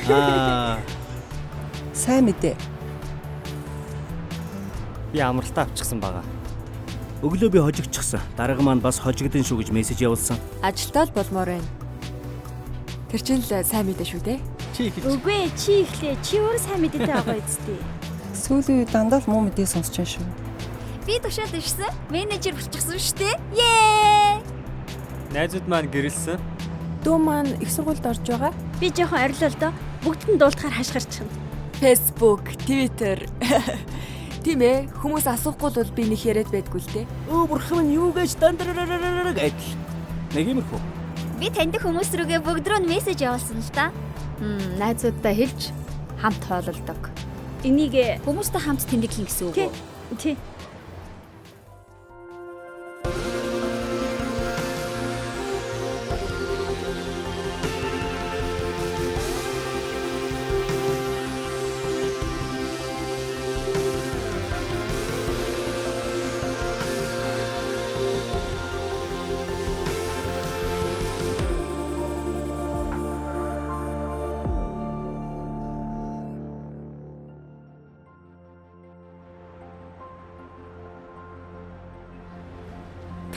Аа. Сайн мэдээ. Би амралтаа авчихсан байгаа. Өглөө би хожигдчихсан. Дарга маань бас хожигдсон шүү гэж мессеж явуулсан. Ажилтаа л болмоор байна. Тэр чинь л сайн мэдээ шүү дээ. Чи эхэлж. Үгүй ээ, чи эхлэе. Чи өөр сайн мэдээтэй байгаа үсттэй. Сүүлийн үед дандаа л муу мэдээ сонсч байна шүү. Би тушаал дэвшсэн. Менежер болчихсон шүү дээ. Ее! Найзууд маань гэрэлсэн. Дүү маань их сургуульд орж байгаа. Би жоохон орилоо л доо. Бүгд нь дуулахаар хашгирчихна. Facebook, Twitter. Тийм ээ, хүмүүс асуухгүй бол би нэг яриад байдгүй л дээ. Өө бурхан минь юу гэж дандарарарарар гэдэл. Нэг иймэрхүү. Би таньдаг хүмүүс рүүгээ бүгд рүү нь мессеж явуулсан л та. Найзуудтай хэлж хамт хоололдог. Энийг Хүмүүстэй хамт тэмдэглэн гэсэн үг үү? Тий.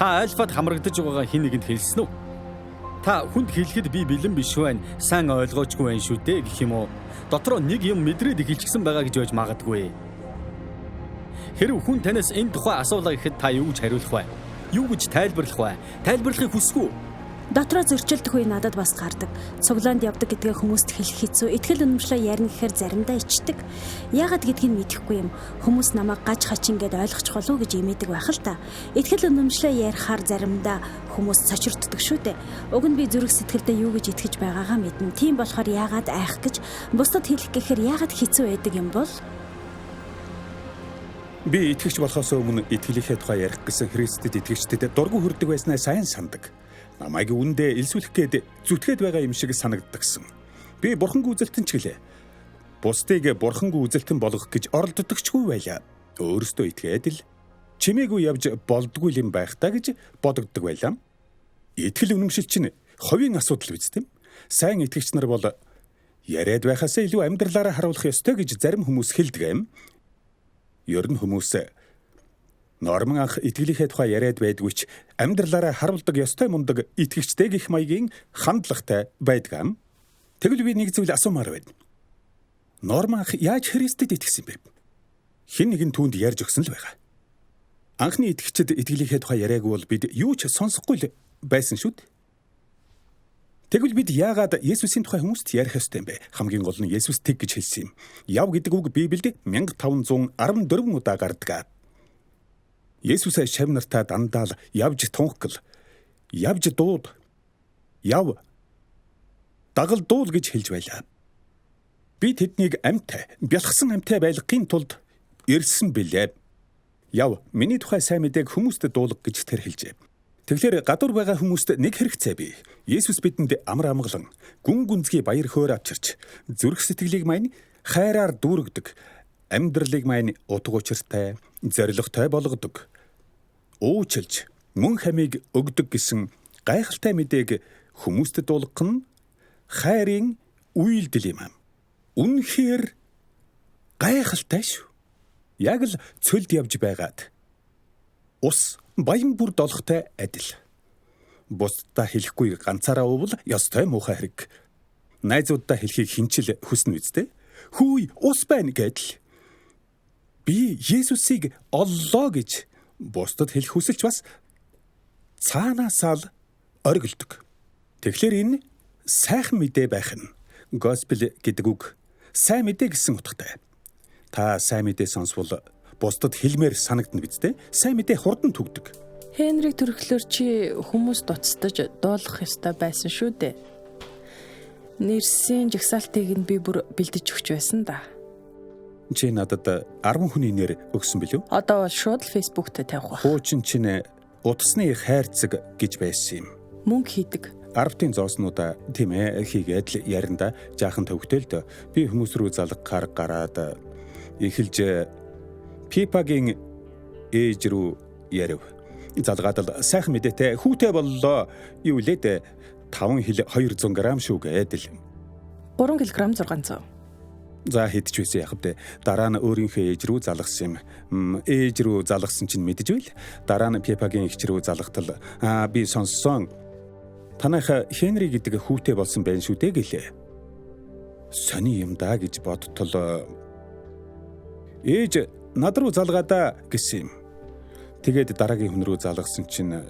Та альфад хамрагдаж байгаагаа хэн нэгэнд хэлсэн үү? Та хүнд хэлэхэд би бэлэн биш байна, сайн ойлгоочгүй байна шүү дээ гэх юм уу? Дотроо нэг юм мэдрээд эхэлчихсэн байгаа гэж байж магадгүй. Хэрв хүн танаас энэ тухай асуулаа гэхэд та юу гэж хариулах вэ? Юу гэж тайлбарлах вэ? Тайлбарлахыг хүсэх үү? Дотроо зөрчилдөх үе надад бас гардаг. Цуглаанд явдаг гэдгээ хүмүүст хэлэх хэцүү. Итгэл үнэмшлээ ярина гэхээр заримдаа ичдэг. Яагаад гэдгийг мэдэхгүй юм. Хүмүүс намайг гаж хачин гэд ойлгочих болов уу гэж имээдэг байх л та. Итгэл үнэмшлээ ярихаар заримдаа хүмүүс цочирддаг шүү дээ. Уг нь би зүрх сэтгэлдээ юу гэж итгэж байгаагаа мэднэ. Тийм болохоор яагаад айх гэж бусдад хэлэх гэхээр яагаад хэцүү байдаг юм бол? Би итгэгч болохоос өмнө итгэлийнхээ тухай ярих гэсэн Христэд итгэгчдэд дургүй хүрдэг байснаа сайн сандаг. Намайг үүндээ элсүүлэх гээд зүтгээд байгаа юм шиг санагддагсан. Би бурхангүй үзэлтэн ч гэлээ. Бусдыг бурхангүй үзэлтэн болгох гэж оролддогчгүй байлаа. Өөрөөсөө итгээд л чимээгүй явж болдгүй юм байх та гэж бодогддог байлаа. Итгэл үнэмшил чинь хувийн асуудал биз дээ. Сайн итгэгч нар бол яриад байхаасаа илүү амьдралаараа харуулах ёстой гэж зарим хүмүүс хэлдэг юм. Ер нь хүмүүс Норман анх итгэлийнхээ тухай яриад байдгүй ч амьдралаараа харуулдаг ёстой мундаг итгэгчтэй гих маягийн хандлагатай байдаг ам. Тэгвэл би нэг зүйл асуумаар байна. Норман анх яаж Христэд итгэсэн бэ? Хэн нэгэн түүнд ярьж өгсөн л байгаа. Анхны итгэгчид итгэлийнхээ тухай яриаггүй бол бид юу ч сонсохгүй л байсан шүү дээ. Тэгвэл бид яагаад Есүсийн тухай хүмүүст ярих ёстой юм бэ? Хамгийн гол нь Есүс тэг гэж хэлсэн юм. Яв гэдэг үг Библиэд 1514 удаа гардаг. Есүсээ шав нартаа дандаа л явж тунхгал, явж дууд, яв, дагалдуул гэж хэлж байлаа. Би тэднийг амьтай, бялхсан амьтай байлгахын тулд ирсэн билээ. Яв, миний тухай сайн мэдээг хүмүүст дуулга гэж тэр хэлжээ. Тэгэхээр гадуур байгаа хүмүүст нэг хэрэгцээ бий. Есүс бидэнд амар амгалан, гүн гүнзгий баяр хөөр авчирч, зүрх сэтгэлийг маань хайраар дүүргдэг, амьдралыг маань утга учиртай, зоригтой болгодог. Уучлж, мөн хамийг өгдөг гэсэн гайхалтай мэдээг хүмүүст дуулгах нь хайрын үйлдэл юм. Үнэхээр гайхалтай шүү. Яг л цөлд явж байгаад ус баян бүр долохтой адил. Бусдаа хэлэхгүй ганцаараа уувал ёстой муухай хэрэг. Найзууддаа хэлхийг хинчил хүснэ үсттэй. Хүү ус байна гэдэл. Би Есүсийг оллоо гэж бусдад хэлэх хүсэлч бас цаанаасаа л оргилдог. Тэгэхээр энэ сайхан мэдээ байх нь госпел гэдэг үг сайн мэдээ гэсэн утгатай. Та сайн мэдээ сонсвол бусдад хэлмээр санагдана биз дээ. Сайн мэдээ хурдан түгдэг. Хенрик төрхлөөр чи хүмүүс дуцдаж дуулах ёстой байсан шүү дээ. Нэрсийн жагсаалтыг нь би бүр бэлдэж өгч байсан да. Чи надад 10 хүний нэр өгсөн билүү? Одоо бол шууд л Facebook-т тавих байх. Хуучин чинь утасны хайрцаг гэж байсан юм. Мөнгө хийдэг. 10-ын зооснуудаа тийм хийгээд л ярина да. Жаахан төвхтөлд би хүмүүс рүү залгахаар гараад эхэлж Пипагийн ээж рүү ярив. Залгаад л сайхан мэдээтэй хүүтэй боллоо. Юу лээ дээ 5 хил 200 г шүү гэдэл. 3 кг 600. За хэд ч байсан яах вэ? Дараа нь өөрийнхөө ээж рүү залгасан юм. Ээж рүү залгасан чинь мэдэж байл. Дараа нь Пепагийн эгч рүү залгатал би сонссон. Танайх Хенри гэдэг хүүтэй болсон байх шүү дээ гэлээ. Сони юм да гэж бодтол ээж над руу залгаадаа гэсэн юм. Тэгээд дараагийн хүн рүү залгасан чинь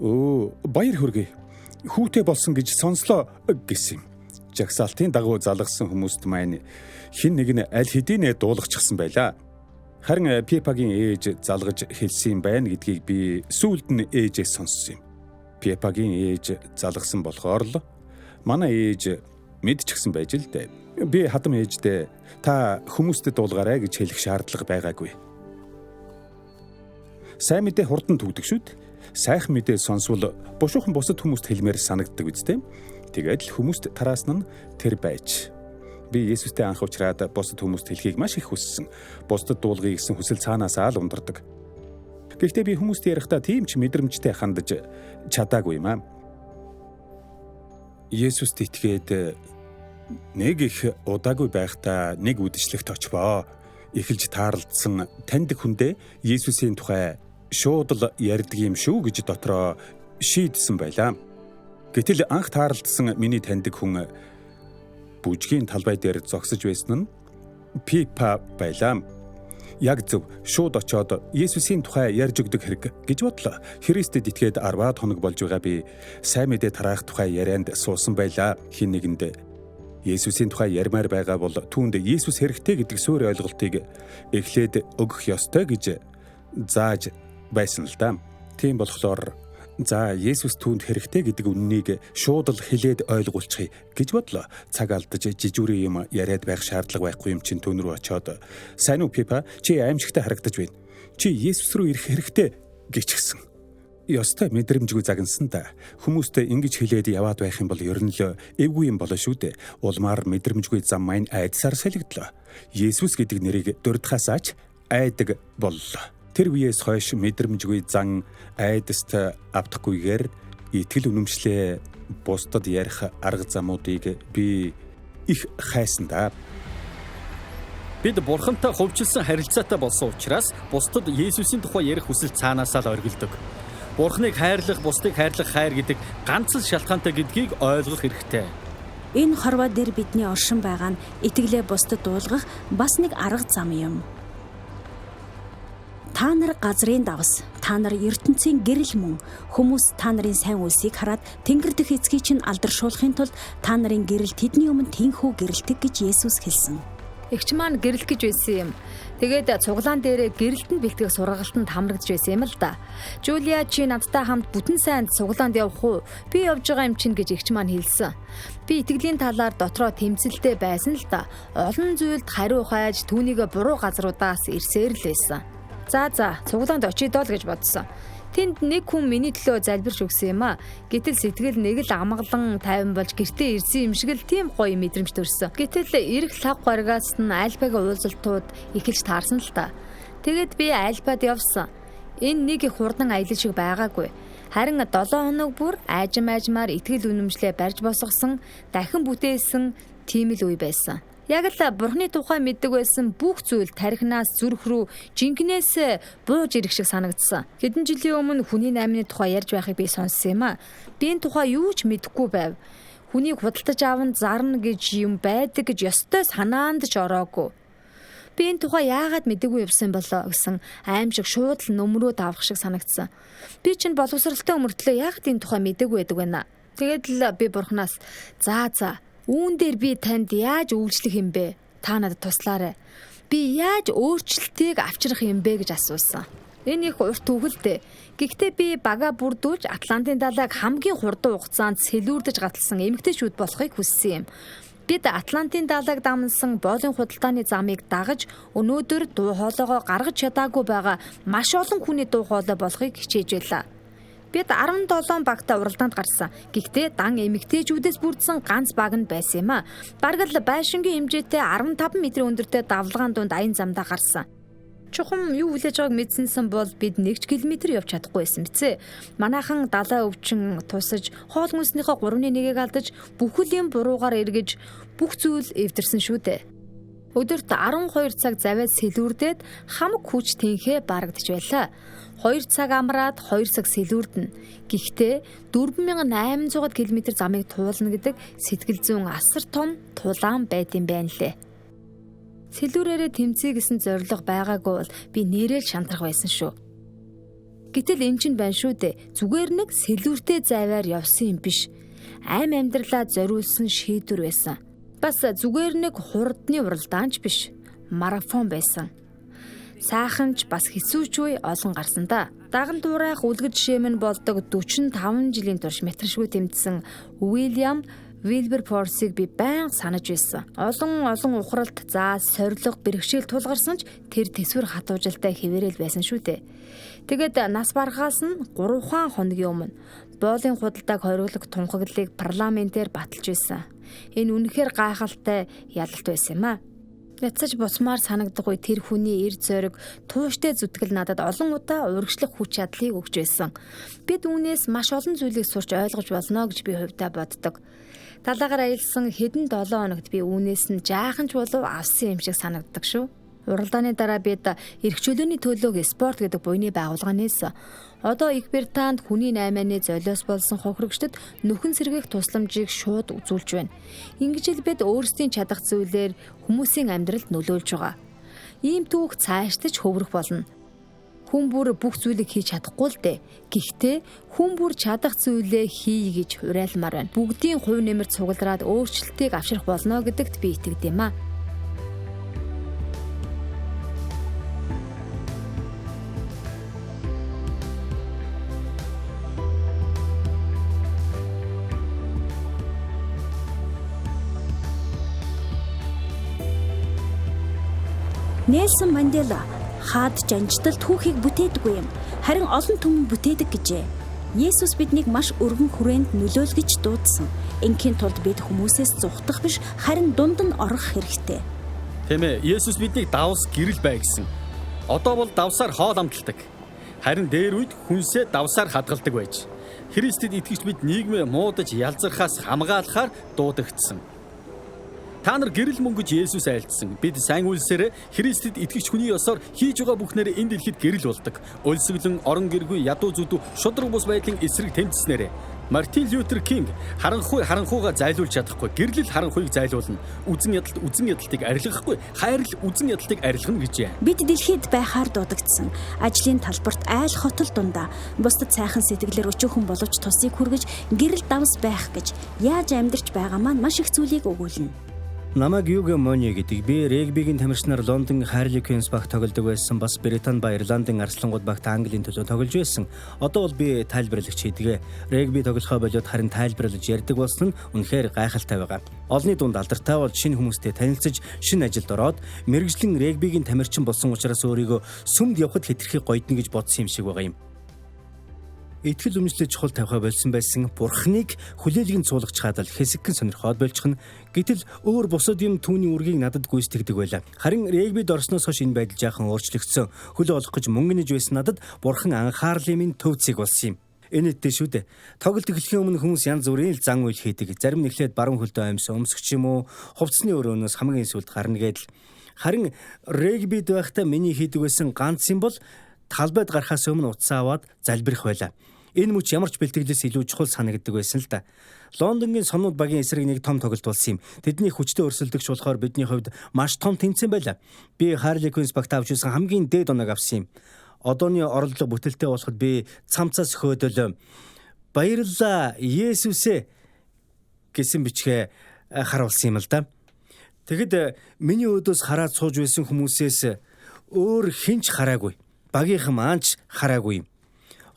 баяр хүргэе. Хүүтэй болсон гэж сонслоо гэсэн юм. Жагсаалтын дагуу залгасан хүмүүст маань хэн нэг нь аль хэдийнэ дуулгачихсан байлаа. Харин Пепагийн ээж залгаж хэлсэн юм байна гэдгийг би сүүлд нь ээжээс сонссон юм. Пепагийн ээж залгасан болохоор л манай ээж мэдчихсэн байж л дээ. Би хадам ээждээ та хүмүүстэд дуулгаарай гэж хэлэх шаардлага байгаагүй. Сайн мэдээ хурдан түгдэг шүү дээ. Сайхан мэдээ сонсвол бушуухан бусад хүмүүст хэлмээр санагддаг үстэй. Тэгээд л хүмүүст тараасан нь тэр байж. Би Есүстэй анх уулзраад бусад хүмүүст хэлхийг маш их хүссэн. Бусдад дуулгая гэсэн хүсэл цаанаасаа л ундардаг. Гэхдээ би хүмүүст ярихдаа тийм ч мэдрэмжтэй хандаж чадаагүй юм аа. Есүст итгээд нэг их удаагүй байхдаа нэг үдшилтэд очвоо. Эхэлж таарлдсан таньдаг хүндээ Есүсийн тухай шууд л ярьдаг юм шүү гэж дотроо шийдсэн байлаа. Гэтэл анх таарлдсан миний таньдаг хүн бүжгийн талбай дээр зогсож байсан нь Пипа байлаа. Яг зөв шууд очоод Есүсийн тухай ярьж өгдөг хэрэг гэж бодлоо. Христэд итгээд 10 хоног болж байгаа би сайн мэдээ тараах тухай ярианд суусан байлаа. Хин нэгэнд Есүсийн тухай ярмаар байгаа бол түүнд Есүс хэрэгтэй гэдэг суурь ойлголтыг эхлээд өгөх ёстой гэж зааж байсан л да. Тийм болохоор за Есүс түүнд хэрэгтэй гэдэг үннийг шууд л хэлээд ойлгуулчихъя гэж бодлоо. Цаг алдаж жижүүрийн юм яриад байх шаардлага байхгүй юм чинь түүн рүү очоод сайн уу Пипа, чи аимшигтай харагдаж байна. Чи Есүс рүү ирэх хэрэгтэй гэчихсэн. Ёстой мэдрэмжгүй загнасан да. Хүмүүстэй ингэж хэлээд яваад байх юм бол ер нь л эвгүй юм болоо шүү дээ. Улмаар мэдрэмжгүй зам маань айдсаар солигдлоо. Есүс гэдэг нэрийг дурдхаасаач айдаг боллоо. Тэр үеэс хойш мэдрэмжгүй зан айдаст автахгүйгээр итгэл үнэмшлээ бусдад ярих арга замуудыг би их хайсан да. Бид Бурхантай хувьчилсан харилцаатай болсон учраас бусдад Есүсийн тухай ярих хүсэл цаанаасаа л оргилдог. Бурхныг хайрлах, бусдыг хайрлах хайр гэдэг ганц л шалтгаантай гэдгийг ойлгох хэрэгтэй. Энэ хорвоо дээр бидний оршин байгаа нь итгэлээ бусдад дуулгах бас нэг арга зам юм. Та нар газрын давс, та нар ертөнцийн гэрэл мөн. Хүмүүс та нарын сайн үйлсийг хараад Тэнгэр дэх эцгийг чинь алдаршуулахын тулд та нарын гэрэл тэдний өмнө тэнхүү гэрэлтэг гэж Есүс хэлсэн. Эгч маань гэрэл гэж байсан юм. Тэгээд цуглаан дээрээ гэрэлтэнд бэлтгэх сургалтанд хамрагдж байсан юм л да. Жулия чи надтай хамт бүтэн сайн цуглаанд явах уу? Би явж байгаа юм чинь гэж эгч маань хэлсэн. Би итгэлийн талаар дотроо тэмцэлтэй байсан л да. Олон зүйлд хариу хайж түүнийгэ буруу газруудаас ирсээр л байсан. За цуглаанд очие доо л гэж бодсон. Тэнд нэг хүн миний төлөө залбирч өгсөн юм а. Гэтэл сэтгэл нэг л амгалан тайван болж гэртээ ирсэн юм шиг л тийм гоё мэдрэмж төрсөн. Гэтэл ирэх лав гаригаас нь альфагийн уулзалтууд эхэлж таарсан л та. Тэгэд би альфад явсан. Энэ нэг их хурдан аялал шиг байгаагүй. Харин 7 хоног бүр аажим аажмаар итгэл үнэмшлээ барьж босгосон, дахин бүтээсэн тийм л үе байсан. Яг л Бурхны тухай мэддэг байсан бүх зүйл тархинаас зүрх рүү жинкнээс бууж ирэх шиг санагдсан. Хэдэн жилийн өмнө хүний наймны тухай ярьж байхыг би сонссон юм а. Би энэ тухай юу ч мэдэхгүй байв. Хүнийг худалдаж аван зарна гэж юм байдаг гэж ёстой санаанд ч ороогүй. Би энэ тухай яагаад мэдээгүй явсан болоо гэсэн аимшиг шууд л нөмрөө давах шиг санагдсан. Би чинь боловсралтай өмөртлөө яагаад энэ тухай мэдээгүй байдаг вэ? Тэгээд л би Бурханаас за үүн дээр би танд яаж үйлчлэх юм бэ? Та надад туслаарай. Би яаж өөрчлөлтийг авчрах юм бэ гэж асуусан. Энэ их урт түүхэлтэй. Гэхдээ би бага бүрдүүлж Атлантын далайг хамгийн хурдан хугацаанд сэлүүрдэж гаталсан эмэгтэйчүүд болохыг хүссэн юм. Бид Атлантын далайг дамнасан боолын худалдааны замыг дагаж өнөөдөр дуу хоолойгоо гаргаж чадаагүй байгаа маш олон хүний дуу хоолой болохыг хичээж байлаа. Бид 17 багтаа уралдаанд гарсан. Гэхдээ дан эмэгтэйчүүдээс бүрдсэн ганц баг нь байсан юм а. Бараг л байшингийн хэмжээтэй 15 метрийн өндөртэй давлгаан дунд аян замдаа гарсан. Чухам юу хүлээж байгааг мэдсэнсэн бол бид 1 км явж чадахгүй байсан биз. Манайхан далай өвчин тусаж, хоол хүнснийхээ 3-1-ийг алдаж, бүхэл юм буруугаар эргэж, бүх зүйл эвдэрсэн шүү дээ. Өдөрт 12 цаг завиад сэлүүрдээд хамаг хүч тэнхээ барагдж байлаа. 2 цаг амраад 2 цаг сэлүүрдэнэ. Гэхдээ 4800 км замыг туулна гэдэг сэтгэл зүйн асар том тулаан байд юм байна лээ. Сэлүүрээрээ тэмцэе гэсэн зорилго байгаагүй бол би нэрэл шантрах байсан шүү. Гэтэл эн чинь байна шүү дээ. Зүгээр нэг сэлүүртэй завиар явсан юм биш. Ам амьдралаа зориулсан шийдвэр байсан. Бас зүгээр нэг хурдны уралдаанч биш. Марафон байсан. Сайхан ч бас хэцүү ч үе олон гарсан да. Даган дуурайх үлгэр жишээ минь болдог 45 жилийн турш метршгүй тэмцсэн Уильям Вилберфорсыг би байнга санаж байсан. Олон олон ухралт, заас, сорилго, бэрхшээл тулгарсан ч тэр төсвөр хатуужилтай хэвээрэл байсан шүү дээ. Тэгээд нас баргаас нь 3 хоногийн өмнө боолын худалдааг хориглох тунхаглалыг парламентээр баталж байсан. Энэ үнэхээр гайхалтай ялалт байсан юм а. Няцаж буцмаар санагдах үе тэр хүний эр зориг, тууштай зүтгэл надад олон удаа урагшлах хүч чадлыг өгч байсан. Бид үүнээс маш олон зүйлийг сурч ойлгож болно гэж би хувьдаа боддог. Далаагаар аялсан хэдэн 7 хоногт би үүнээс нь жаахан ч болов авсан юм шиг санагддаг шүү. Уралдааны дараа бид эрх чөлөөний төлөөг спорт гэдэг буйны байгууллага нээсэн. Одоо Их Британд хүний наймааны золиос болсон хохирогчдод нөхөн сэргээх тусламжийг шууд үзүүлж байна. Ингэж л бид өөрсдийн чадах зүйлээр хүмүүсийн амьдралд нөлөөлж байгаа. Ийм түүх цаашдаж хөврөх болно. Хүн бүр бүх зүйлийг хийж чадахгүй л дээ. Гэхдээ хүн бүр чадах зүйлээ хий гэж уриалмаар байна. Бүгдийн хувь нэмэр цуглараад өөрчлөлтийг авчрах болно гэдэгт би итгэдэг юм а. Нельсон Мандела хаад жанжтал түүхийг бүтээдэггүй юм. Харин олон түмэн бүтээдэг гэжээ. Есүс биднийг маш өргөн хүрээнд нөлөөл гэж дуудсан. Ингийн тулд бид хүмүүсээс зугтах биш, харин дунд нь орох хэрэгтэй. Тийм ээ, Есүс биднийг давс гэрэл бай гэсэн. Одоо бол давсаар хоол амталдаг. Харин дээр үед хүнсээ давсаар хадгалдаг байж. Христэд итгэгч бид нийгмээ муудаж ялзархаас хамгаалахаар дуудагдсан. Та нар гэрэл мөнгөж Есүс айлдсан. Бид сайн үйлсээр Христэд итгэгч хүний ёсоор хийж байгаа бүхнээр энэ дэлхийд гэрэл болдог. Өлсгөлэн, орон гэргүй, ядуу зүдүү, шудраг бус байдлын эсрэг тэмцснээрээ. Мартин Лютер Кинг харанхуй харанхууга зайлуулж чадахгүй, гэрлэл харанхуйг зайлуулна. Үзэн ядалт үзэн ядалтыг арилгахгүй, хайрл үзэн ядалтыг арилгана гэжээ. Бид дэлхийд байхаар дуудагдсан. Ажлын талбарт айл хотол дундаа бусдад сайхан сэтгэлээр өчүүхэн боловч тусыг хүргэж гэрэл давс байх гэж яаж амьдарч байгаа маань маш их зүйлийг өгүүлнэ. Намайг Юго Мони гэдэг. Би регбигийн тамирчнаар Лондон Harlequins багт тоглодог байсан. Бас Британи ба Ирландын арслангууд багт Английн төлөө тоглож байсан. Одоо бол би тайлбарлагч хийдэг. Регби тоглохоо болоод харин тайлбарлаж ярьдаг болсон нь үнэхээр гайхалтай байгаа. Олны дунд алдартай болж шинэ хүмүүстэй танилцаж, шинэ ажилд ороод мэргэжлэн регбигийн тамирчин болсон учраас өөрийгөө сүмд явхад хэтэрхий гоёдно гэж бодсон юм шиг байгаа юм. Итгэл үнэмшлээ чухал тавихаа болсон байсан. Бурхныг хүлээлгэн цуулгах чадал хэсэгхэн сонирхоод болчихно. Гэтэл өөр бусад юм түүний үргийг надад гүйцэтгэдэг байлаа. Харин регбид орсноос хойш энэ байдал жаахан өөрчлөгдсөн. Хөлөө олох гэж мөнгө нэж байсан надад бурхан анхаарлын минь төв цэг болсон юм. Энэтэй шүү дээ. Тоглолт эхлэхийн өмнө хүмүүс янз бүрийн л зан үйл хийдэг. Зарим нь эхлээд баруун хөлдөө амьсан өмсөх ч юм уу, хувцсны өрөөнөөс хамгийн сүүлд гарна гэдэл. Харин регбид байхдаа миний хийдэг байсан ганц юм бол талбайд гарахаас өмнө утсаа аваад залбирах байлаа. Энэ мөч ямар ч бэлтгэлээс илүү чухал санагддаг байсан л да. Лондонгийн сомнууд багийн эсрэг нэг том тоглолт болсон юм. Тэдний хүчтэй өрсөлдөгч болохоор бидний хувьд маш том тэмцээн байлаа. Би Harlequins багт авч ирсэн хамгийн дээд оноог авсан юм. Одооны оролдлого бүтэлтэй болоход би цамцаас хөөдөл баярлалаа Есүсээ гэсэн бичгээ харуулсан юм л да. Тэгэд миний өөдөөс хараад сууж байсан хүмүүсээс өөр хэн ч хараагүй. Багийнхан маань ч хараагүй юм.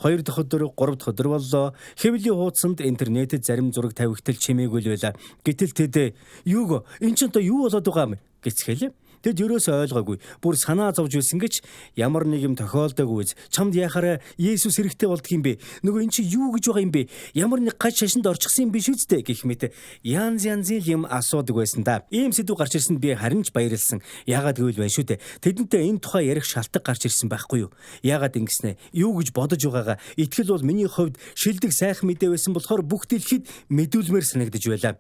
2 дахь өдөр, 3 дахь өдөр боллоо. Хэвлийн хуудсанд интернетэд зарим зураг тавигтал чимээгүй л байла. Гэтэл тэд юуг эн чинь одоо юу болоод байгаа юм гэцгээл. Тэд ерөөсөө ойлгоогүй. Бүр санаа зовж байсан гэж ямар нэг юм тохиолдоогүй биз. Чамд яхаараа Есүс хэрэгтэй болдго юм бэ? Нөгөө эн чи юу гэж байгаа юм бэ? Ямар нэг гаж шашинд орчихсон юм биш үсттэй гэх мэт янз янзын юм асуудаг байсан да. Ийм сэдв гарч ирсэнд би харин ч баярлсан. Яагаад гэвэл байна шүү дээ. Тэдэнтэй энэ тухай ярих шалтгаан гарч ирсэн байхгүй юу? Яагаад ингэснэ? Юу гэж бодож байгаагаа итгэл бол миний хувьд шилдэг сайхан мэдээ байсан болохоор бүх дэлхийд мэдүүлмээр санагдаж байлаа.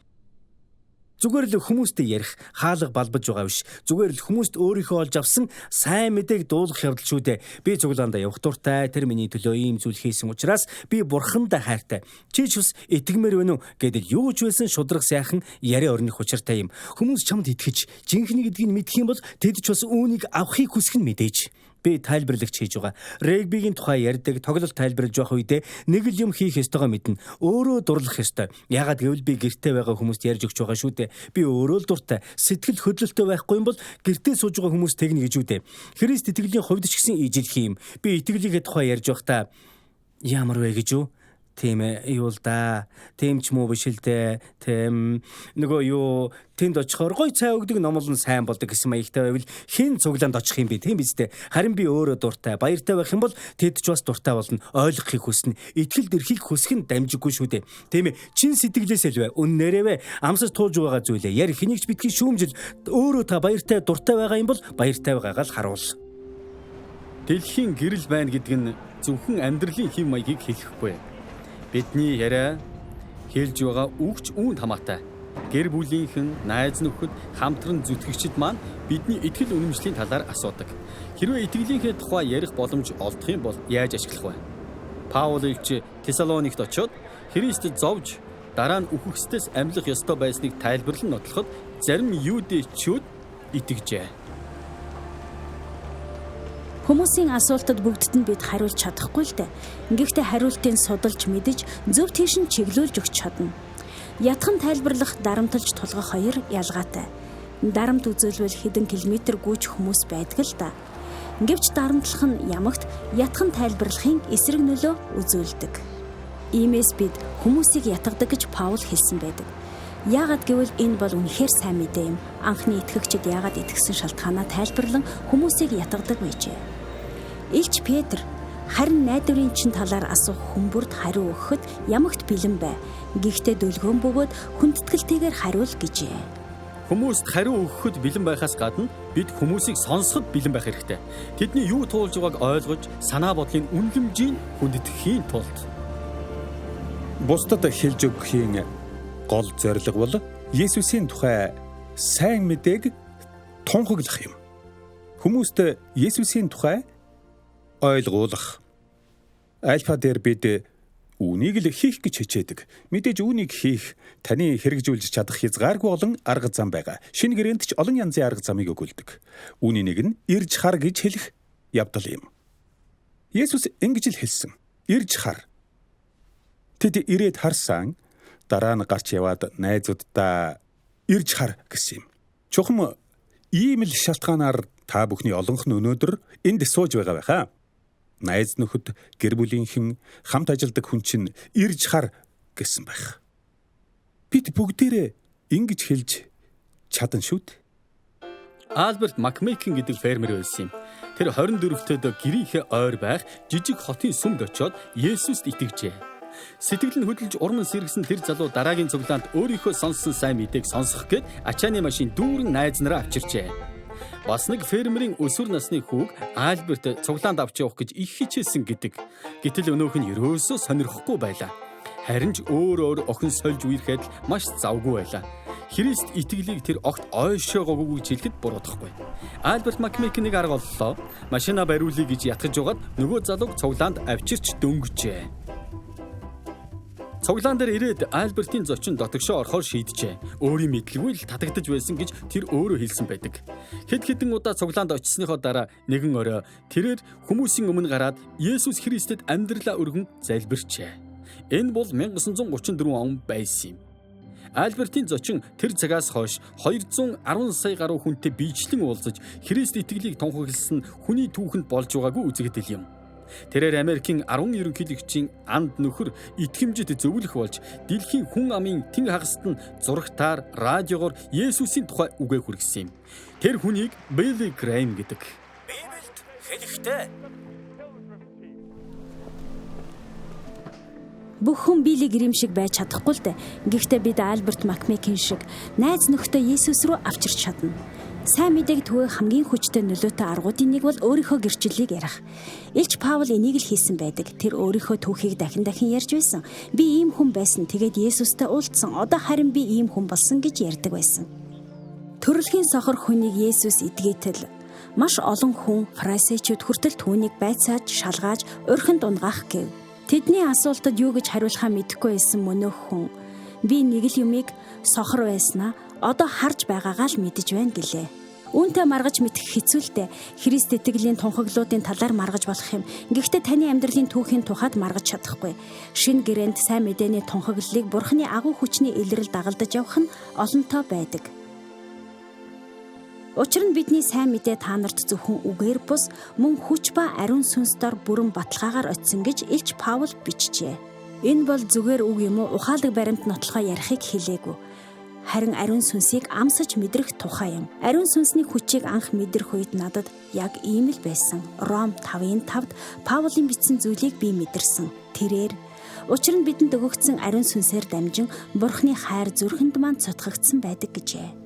Зүгээр л хүмүүстэй ярих, хаалга балбаж байгаа биш. Зүгээр л хүмүүст өөрийнхөө олж авсан сайн мэдээг дуулгах явдал шүү дээ. Би цуглаандаа явах дуртай, тэр миний төлөө ийм зүйл хийсэн учраас би бурхандаа хайртай. Чи ч бас итгэмээр байна уу гэдэл юу ч байсан шудраг сайхан яриа өрнөх учиртай юм. Хүмүүс чамд итгэж, жинхэнэ гэдгийг мэдэх юм бол тэд ч бас үүнийг авахыг хүсэх нь мэдээж. Би тайлбарлагч хийж байгаа. Регбигийн тухай ярьдаг, тоглолт тайлбарлаж явах үедээ нэг л юм хийх ёстойгоо мэднэ. Өөрөө дурлах ёстой. Яагаад гэвэл би гэртээ байгаа хүмүүст ярьж өгч байгаа шүү дээ. Би өөрөө л дуртай. Сэтгэл хөдлөлтөй байхгүй юм бол гэртээ сууж байгаа хүмүүс тэгнэ гэж үү дээ. Христ итгэлийн хувьд ч гэсэн ижил хийм. Би итгэлийнхээ тухай ярьж байхдаа ямар вэ гэж үү? Тийм ээ, юу л да. Тийм ч муу биш л дээ. Тийм нөгөө юу тэнд очихоор гой цай өгдөг номол нь сайн болдог гэсэн маягтай байвал хэн цуглаанд очих юм бэ? Тийм биз дээ. Харин би өөрөө дуртай, баяртай байх юм бол тэд ч бас дуртай болно. Ойлгохыг хүснэ. Итгэлд ирэхийг хүсэх нь дамжиггүй шүү дээ. Тийм ээ. Чин сэтгэлээс л бай. Үннээрээ вэ. Амсаж туулж байгаа зүйлээ яри хэнийг ч битгий шүүмжил. Өөрөө та баяртай, дуртай байгаа юм бол баяртай байгаагаа л харуул. Дэлхийн гэрэл байна гэдэг нь зөвхөн амьдралын хэв маягийг хэлэхгүй. Бидний яриа хэлж байгаа үгч үүнд хамаатай. Гэр бүлийнхэн, найз нөхөд, хамтран зүтгэгчид маань бидний итгэл үнэмшлийн талаар асуудаг. Хэрвээ итгэлийнхээ тухай ярих боломж олдох юм бол яаж ашиглах вэ? Паул элч Тесалоникт очиод Христ зовж дараа нь үхэгсдээс амьлах ёстой байсныг тайлбарлан нотлоход зарим юудэчүүд итгэжээ. Хүмүүсийн асуултад бүгдд нь бид хариулж чадахгүй л дээ. Гэхдээ хариултыг судалж мэдэж зөв тийш нь чиглүүлж өгч чадна. Ятхан тайлбарлах, дарамталж тулгах хоёр ялгаатай. Дарамт үзүүлвэл хэдэн километр гүйж хүмүүс байдаг л да. Гэвч дарамтлах нь ямагт ятхан тайлбарлахын эсрэг нөлөө үзүүлдэг. Иймээс бид хүмүүсийг ятгадаг гэж Паул хэлсэн байдаг. Яагаад гэвэл энэ бол үнэхээр сайн мэдээ юм. Анхны итгэгчид яагаад итгэсэн шалтгаанаа тайлбарлан хүмүүсийг ятгадаг байжээ. Илч Петр харин найдварын чин талаар асуух хүмүүрд хариу өгөхөд ямагт бэлэн бай. Гэхдээ дүлгөөн бөгөөд хүндэтгэлтэйгээр хариул гэжээ. Хүмүүст хариу өгөхөд бэлэн байхаас гадна бид хүмүүсийг сонсоход бэлэн байх хэрэгтэй. Тэдний юу туулж байгааг ойлгож, санаа бодлын үнэлэмжийг хүндэтгэхийн тулд бусдад хэлж өгөхийн гол зорилго бол Есүсийн тухай сайн мэдээг тунхаглах юм. Хүмүүст Есүсийн тухай ойлгуулах. Альфа дээр бид үүнийг л хийх гэж хичээдэг. Мэдээж үүнийг хийх таны хэрэгжүүлж чадах хязгааргүй олон арга зам байгаа. Шинэ гэрээнд ч олон янзын арга замыг өгүүлдэг. Үүний нэг нь ирж хар гэж хэлэх явдал юм. Есүс ингэж л хэлсэн. Ирж хар. Тэд ирээд харсан дараа нь гарч яваад найзууддаа ирж хар гэсэн юм. Чухам ийм л шалтгаанаар та бүхний олонх нь өнөөдөр энд сууж байгаа байхаа. Найз нөхөд, гэр бүлийнхэн, хамт ажилладаг хүн чинь ирж хар гэсэн байх. Бид бүгдээрээ ингэж хэлж чадан шүү дээ. Альберт Макмейкин гэдэг фермер байсан юм. Тэр 24-д гэрийнхээ ойр байх жижиг хотын сүмд очиод Есүст итгэжээ. Сэтгэл нь хөдөлж урман сэргэсэн тэр залуу дараагийн цуглаанд өөрийнхөө сонссон сайн мэдээг сонсох гээд ачааны машин дүүрэн найз нараа авчирчээ. Бас нэг фермерийн өсвөр насны хүүг Альберт цуглаанд авч явах гэж их хичээсэн гэдэг. Гэтэл өнөөх нь ерөөсөө сонирхохгүй байлаа. Харин ч өөр өөр охин сольж үерхэд л маш завгүй байлаа. Христ итгэлийг тэр огт ойшоогоогүй гэж хэлэхэд буруудахгүй. Альберт Макмейкин нэг арга оллоо. Машина бариулъя гэж ятгаж байгаад нөгөө залууг цуглаанд авчирч дөнгөжээ. Цуглаан дээр ирээд Альбертийн зочин дотогшоо орохоор шийджээ. Өөрийн мэдлгүй л татагдаж байсан гэж тэр өөрөө хэлсэн байдаг. Хэд хэдэн удаа цуглаанд очисныхоо дараа нэгэн орой тэрээр хүмүүсийн өмнө гараад Есүс Христэд амьдралаа өргөн залбирчээ. Энэ бол 1934 он байсан юм. Альбертийн зочин тэр цагаас хойш 210 сая гаруй хүнтэй биечлэн уулзаж Христ итгэлийг тунхагласан хүний түүхэнд болж байгаагүй үзэгдэл юм. Тэрээр Америкийн 10 ерөнхийлөгчийн анд нөхөр итгэмжит зөвлөх болж дэлхийн хүн амын тэн хагаст нь зурагтаар, радиогоор Есүсийн тухай үгээ хүргэсэн юм. Тэр хүнийг Билли Грэм гэдэг. Библиэд хэлэхдээ Бүх хүн Билли Грэм шиг байж чадахгүй л дээ. Гэхдээ бид Альберт Макмекин шиг найз нөхдөд Есүс рүү авчирч чадна. Сайн мэдээг түгээх хамгийн хүчтэй нөлөөтэй аргуудын нэг бол өөрийнхөө гэрчлэлийг ярих. Илч Паул энийг л хийсэн байдаг. Тэр өөрийнхөө түүхийг дахин дахин ярьж байсан. Би ийм хүн байсан. Тэгээд Есүстэй уулзсан. Одоо харин би ийм хүн болсон гэж ярьдаг байсан. Төрөлхийн сохор хүнийг Есүс эдгээтэл маш олон хүн фарисеучуд хүртэл түүнийг байцааж, шалгааж, урхинд унгаах гэв. Тэдний асуултад юу гэж хариулахаа мэдэхгүй байсан мөнөөх хүн би нэг л юмыг сохор байснаа одоо харж байгаагаа л мэдэж байна гэлээ. Үүнтэй маргаж мэдэх хэцүү л дээ. Христ итгэлийн тунхаглуудын талаар маргаж болох юм. Гэхдээ таны амьдралын түүхийн тухайд маргаж чадахгүй. Шинэ гэрээнд сайн мэдээний тунхаглалыг Бурхны агуу хүчний илрэл дагалдаж явах нь олонтоо байдаг. Учир нь бидний сайн мэдээ та нарт зөвхөн үгээр бус мөн хүч ба ариун сүнс дор бүрэн баталгаагаар очсон гэж Илч Паул бичжээ. Энэ бол зүгээр үг юм уу ухаалаг баримт нотлохоо ярихыг хэлээгүй. Харин ариун сүнсийг амсаж мэдрэх тухай юм. Ариун сүнсний хүчийг анх мэдрэх үед надад яг ийм л байсан. Ром 5:5-д Паулын бичсэн зүйлийг би мэдэрсэн. Тэрээр учир нь бидэнд өгөгдсөн ариун сүнсээр дамжин Бурхны хайр зүрхэнд маань цутгагдсан байдаг гэжээ.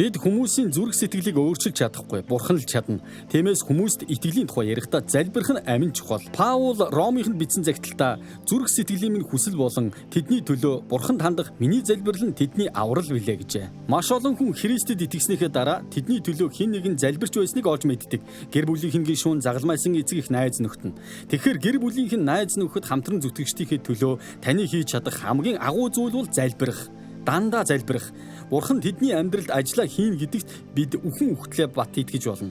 Бид хүмүүсийн зүрх сэтгэлийг өөрчилж чадахгүй, Бурхан л чадна. Тиймээс хүмүүст итгэлийн тухай ярихдаа залбирах нь амин чухал. Паул Ромынханд бичсэн захидалтаа зүрх сэтгэлийн минь хүсэл болон тэдний төлөө Бурханд хандах миний залбирал нь тэдний аврал билээ гэжээ. Маш олон хүн Христэд итгэснийхээ дараа тэдний төлөө хэн нэгэн залбирч байсныг олж мэддэг. Гэр бүлийнхэн гишүүн загалмайсан эцэг их найз нөхд нь. Тэгэхээр гэр бүлийнх нь найз нөхөд хамтран зүтгэгчдийнхээ төлөө таны хийж чадах хамгийн агуу зүйл бол залбирах. Дандаа залбирах. Бурхан тэдний амьдралд ажиллаа хийн гэдэгт бид үхэн үхтлээ бат итгэж болно.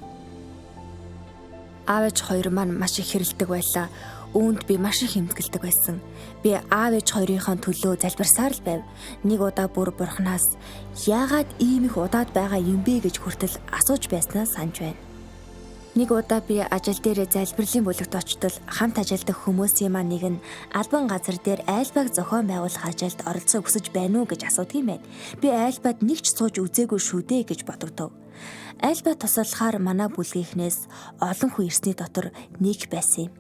Аав ээж хоёр маань маш их хэрэлдэг байлаа. Үүнд би маш их хэмтгэлдэг байсан. Би аав ээж хоёрынхоо төлөө залбирсаар л байв. Нэг удаа бүр Бурханаас яагаад ийм их удаад байгаа юм бэ гэж хүртэл асууж байснаа санаж байна. Нэг удаа би ажил дээрээ залбирлын бүлэгт очтол хамт ажилладаг хүмүүсийн маань нэг нь албан газар дээр айлбаг зохион байгуулах ажилд оролцоо хүсэж байна уу гэж асуудаг юм байна. Би айлбад нэг ч сууж үзээгүй шүү дээ гэж бодогдов. Айлбаа тусалахаар манай бүлгийнхнээс олон хүн ирсний дотор нэг байсан юм.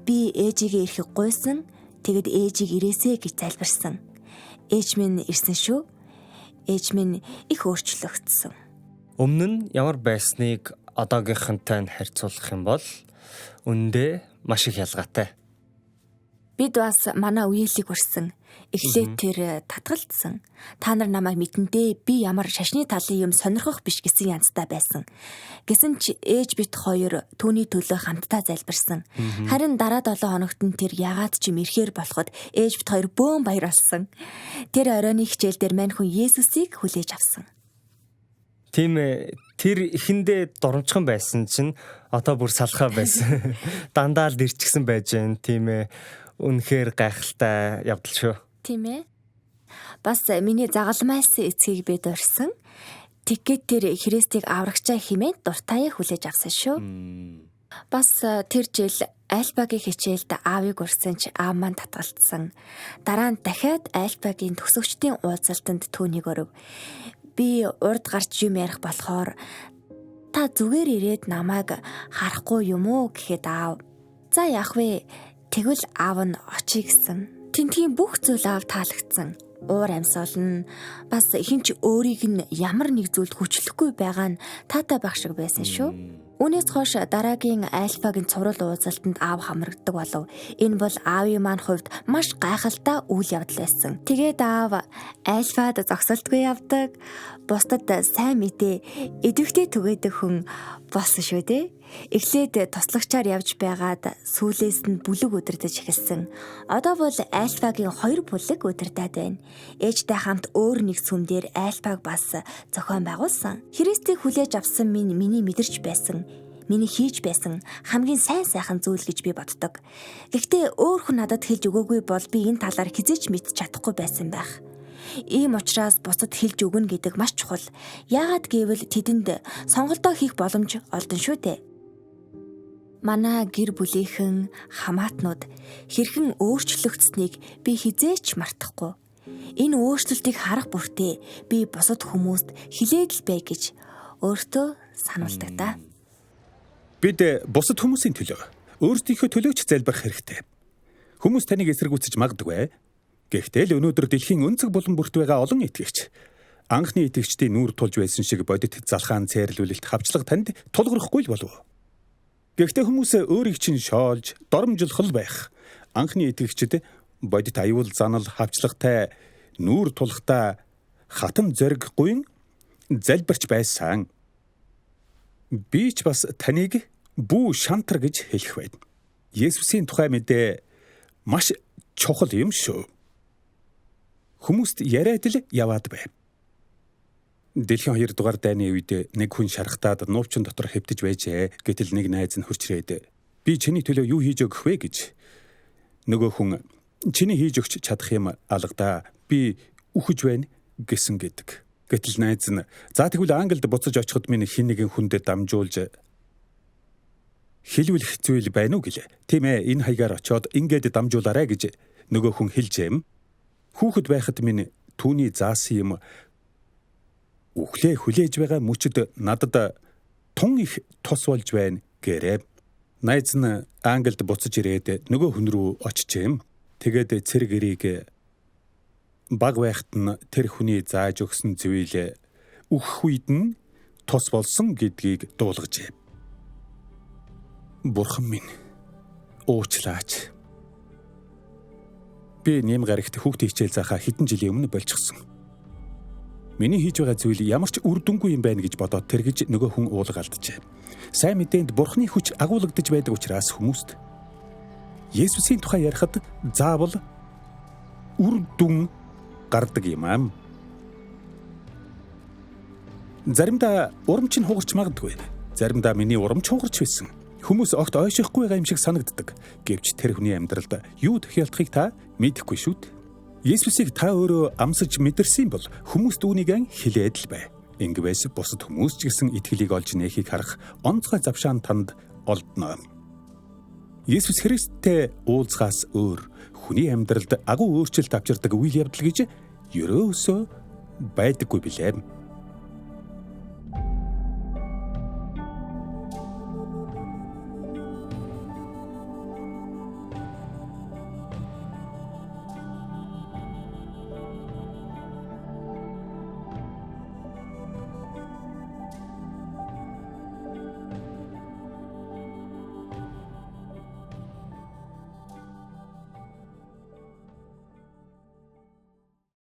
Би ээжигээ ирэхийг гуйсан, тэгэд ээжийг ирээсэ гэж залбирсан. Ээж минь ирсэн шүү. Ээж минь их өөрчлөгдсөн. Өмнө нь ямар байсныг одоогийнхантай нь харьцуулах юм бол үндэ маш их ялгаатай. Бид бас манай үеэлийг өрсөн. Эхлээд тэр татгалцсан. Та нар намайг мэдэндээ би ямар шашны талын юм сонирхох биш гэсэн янзтай байсан. Гэсэн ч ээж бит хоёр түүний төлөө хамтдаа залбирсан. Харин дараа 7 хоногт нь тэр ягаад ч юм ирэхээр болоход ээж бит хоёр бөөн баяр болсон. Тэр оройн хичээл дээр мань хүн Есүсийг хүлээж авсан. Тийм ээ, тэр эхэндээ дурамчхан байсан чинь одоо бүр салхаа байсан. Дандаа л дэрчгсэн байж гэн. Тийм ээ, үнэхээр гайхалтай явдал шүү. Тийм ээ. Бас миний загалмайсан эцгийг би дурсан. Тэгэхэд тэр Христийг аврагчаа хэмээн дуртаяа хүлээж авсан шүү. Бас тэр жил Альбагийн хичээлд аавыг урьсан ч аав маань татгалцсан. Дараа нь дахиад Альбагийн төгсөгчдийн уулзалтанд түүнийг өрөв. Би урд гарч юм ярих болохоор та зүгээр ирээд намайг харахгүй юм уу гэхэд аав. За яах вэ? Тэгвэл аав нь очие гэсэн. Тентгийн бүх зүйл аав таалагдсан. Уур амьсгал нь бас хинч өөрийг нь ямар нэг зүйлд хүчлэхгүй байгаа нь таатай байх шиг байсан шүү. Үүнээс хойш дараагийн альфагийн цуврал уулзалтанд аав хамрагддаг болов. Энэ бол аавын маань хувьд маш гайхалтай үйл явдал байсан. Тэгээд аав альфад зогсолтгүй явдаг, бусдад сайн мэдээ идэвхтэй түгээдэг хүн болсон шүү дээ. Эхлээд туслагчаар явж байгаад сүүлээс нь бүлэг удирдах эхэлсэн. Одоо бол альфагийн 2 бүлэг удирдаад байна. Ээжтэй хамт өөр нэг сүм дээр альфаг бас зохион байгуулсан. Христийг хүлээж авсан минь миний мэдэрч байсан, миний хийж байсан хамгийн сайн сайхан зүйл гэж би боддог. Гэхдээ өөр хүн надад хэлж өгөөгүй бол би энэ талаар хэзээ ч мэдч чадахгүй байсан байх. Ийм учраас бусдад хэлж өгнө гэдэг маш чухал. Яагаад гэвэл тэдэнд сонголтоо хийх боломж олдон шүү дээ. Манай гэр бүлийнхэн хамаатнууд хэрхэн өөрчлөгдсөнийг би хизээч мартахгүй. Энэ өөрчлөлтийг харах бүртээ би бусад хүмүүст хилээд л бай гэж өөртөө сануулдаг да. Бид бусад хүмүүсийн төлөө өөрсдийнхөө төлөө ч залбирах хэрэгтэй. Хүмүүс таныг эсэргүүцэж магадгүй. Гэхдээ л өнөөдөр дэлхийн өнцөг булан бүрт байгаа олон итгэгч анхны итгэгчдийн нүүр тулж байсан шиг бодит залхаан цээрлүүлэлт хавчлага танд тулгархгүй л болов. Гэхдээ хүмүүс өөрийг чинь шоолж, доромжлох байх. Анхны итгэгчид бодит аюул занал хавчлагатай нүүр тулахдаа хатан зориг гуйн залбирч байсан. Би ч бас таныг бүү шантар гэж хэлэх байд. Есүсийн тухай мэдээ маш чухал юм шүү. Хүмүүст яриад л яваад бай. Дэлхийн 2 дугаар дайны үед нэг хүн шархтаад нуувчин дотор хэвтэж байжээ. Гэтэл нэг найз нь хурч ирээд би чиний төлөө юу хийж өгөх вэ гэж. Нөгөө хүн чиний хийж өгч чадах юм алгадаа. Би үхэж байна гэсэн гэдэг. Гэтэл найз нь за тэгвэл Англид буцаж очиход минь хэн нэгэн хүндэд дамжуулж хэлүүлэх зүйл байна уу гэлээ. Тийм ээ, энэ хаягаар очиод ингээд дамжуулаарай гэж нөгөө хүн хэлжээ юм. Хүүхэд байхад минь түүний заасан юм үхлээ хүлээж байгаа мөчөд надад тун их тус болж байна гэрээ. Найз нь Англид буцаж ирээд нөгөө хүн рүү очижээ юм. Тэгээд цэрэг эрийг баг байхад нь тэр хүний зааж өгсөн зүйл үхэх үед нь тус болсон гэдгийг дуулгажээ. Бурхан минь уучлаач. Би нэм гарагт хүүхдээ хичээл заахаа хэдэн жилийн өмнө болчихсон. Миний хийж байгаа зүйл ямар ч үр дүнгүй юм байна гэж бодоод тэргэж нөгөө хүн уулга алджээ. Сайн мэдээнд Бурхны хүч агуулгадж байдаг учраас хүмүүст Есүсийн тухай ярихад заавал үр дүн гардаг юм аа. Заримдаа урам чинь хугарч магадгүй. Заримдаа миний урам ч хугарч байсан. Хүмүүс огт ойшихгүй байгаа юм шиг санагддаг. Гэвч тэр хүний амьдралд юу тохиолдохыг та мэдэхгүй шүү дээ. Есүсийг та өөрөө амсаж мэдэрсэн бол хүмүүст үүнийг хэлээд л бай. Ингэвээс бусад хүмүүс ч гэсэн итгэлийг олж нээхийг харах онцгой завшаан танд олдно. Есүс Христтэй уулзахаас өөр хүний амьдралд агуу өөрчлөлт авчирдаг үйл явдал гэж ерөөсөө байдаггүй билээ.